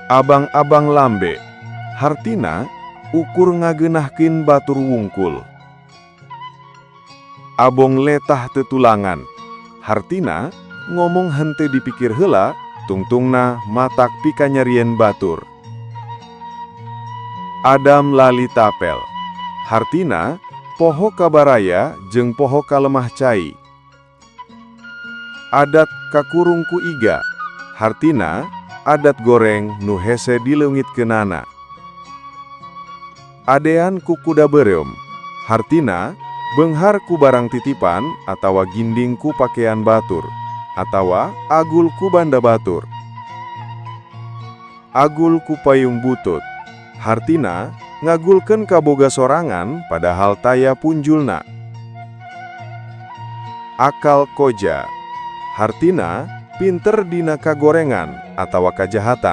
Abang-abang lambe, hartina ukur ngageunahkeun batur wungkul. Abong letah tetulangan, hartina ngomong henteu dipikir heula, tungtungna matak pikanyerieun batur. Adam lali tapel, hartina poho ka baraya jeung poho ka lemah cai. Adat kakurung ku iga, hartina adat goreng nu hese dileungitkeunana. Adean ku kuda beureum, hartina beunghar ku barang titipan atawa ginding ku pakean batur, atawa agul ku banda batur. Agul ku payung butut, hartina ngagulkeun kaboga sorangan padahal taya punjulna. Akal koja, hartina pinter dina kagorengan atawa kajahatan.